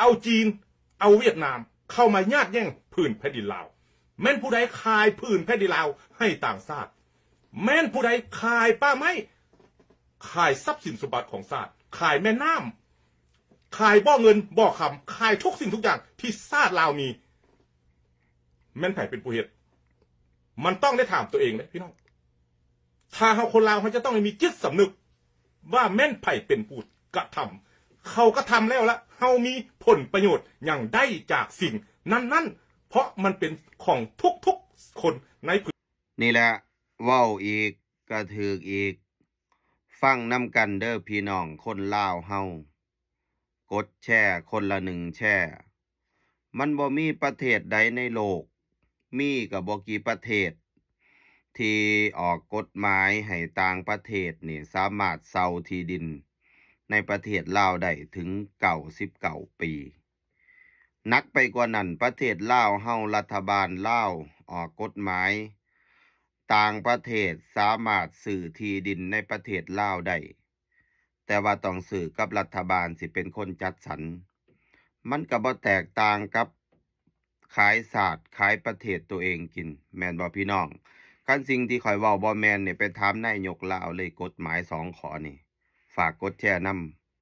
ເອົາຈີນ ເອົາຫວຽດນາມ ເຂົ້າມາຍາດແຍ່ງຜືນແຜ່ນດິນລາວ. ແມ່ນຜູ້ໃດຂາຍຜືນແຜ່ນດິນລາວໃຫ້ຕ່າງຊາດ? ແມ່ນຜູ້ໃດຂາຍປ່າໄມ້ ຂາຍຊັບສິນສົມບັດຂອງຊາດ ຂາຍແມ່ນ້ຳ ຂາຍບໍ່ເງິນບໍ່ຄຳ ຂາຍທຸກສິ່ງທຸກຢ່າງທີ່ຊາດລາວມີ? ແມ່ນໃຜເປັນຜູ້ເຮັດ? ມັນຕ້ອງໄດ້ຖາມຕົວເອງເດ້ພີ່ນ້ອງ. ຖ້າເຮົາຄົນລາວ ເຮົາຈະຕ້ອງມີຈິດສຳນຶກວ່າແມ່ນໃຜເປັນຜູ້ກະທຳ. ເຂົາກະທຳແລ້ວລະ ເຮົາມີຜົນປະໂຫຍດຫຍັງໄດ້ຈາກສິ່ງນັ້ນໆ ເພາະມັນເປັນຂອງທຸກໆຄົນໃນພື້ນ. ນີ້ແຫຼະ ເວົ້າອີກກະຖືກອີກ. ຟັງນຳກັນເດີພີ່ນ້ອງຄົນລາວເຮົາ. ກົດແຊຄົນລະໜຶ່ງແຊ. ມັນບໍ່ມີປະເທດໃດໃນໂລກ ມີກໍບໍ່ກີ່ປະເທດ ທີ່ອອກກົດໝາຍໃຫ້ຕ່າງປະເທດນີ້ສາມາດເຊົ່າທີ່ດິນໃນປະເທດລາວໄດ້ເຖິງເກົ້າສິບເກົ້າປີ. ໜັກໄປກວ່ານັ້ນ ປະເທດລາວເຮົາ ລັດຖະບານລາວອອກກົດໝາຍ ຕ່າງປະເທດສາມາດຊື້ທີ່ດິນໃນປະເທດລາວໄດ້. ແຕ່ວ່າຕ້ອງຊື້ກັບລັດຖະບານຊິເປັນຄົນຈັດສັນ. ມັນກະບໍ່ແຕກຕ່າງກັບຂາຍຊາດ ຂາຍປະເທດຕົວເອງກິນ ແມ່ນບໍ່ພີ່ນ້ອງ? ຄັນສິ່ງທີ່ຂ້ອຍເວົ້າບໍ່ແມ່ນນີ້ ໄປຖາມນາຍົກລາວເລີຍ ກົດໝາຍສອງຂໍ້ນີ້. ຝາກກົດແຊນຳ.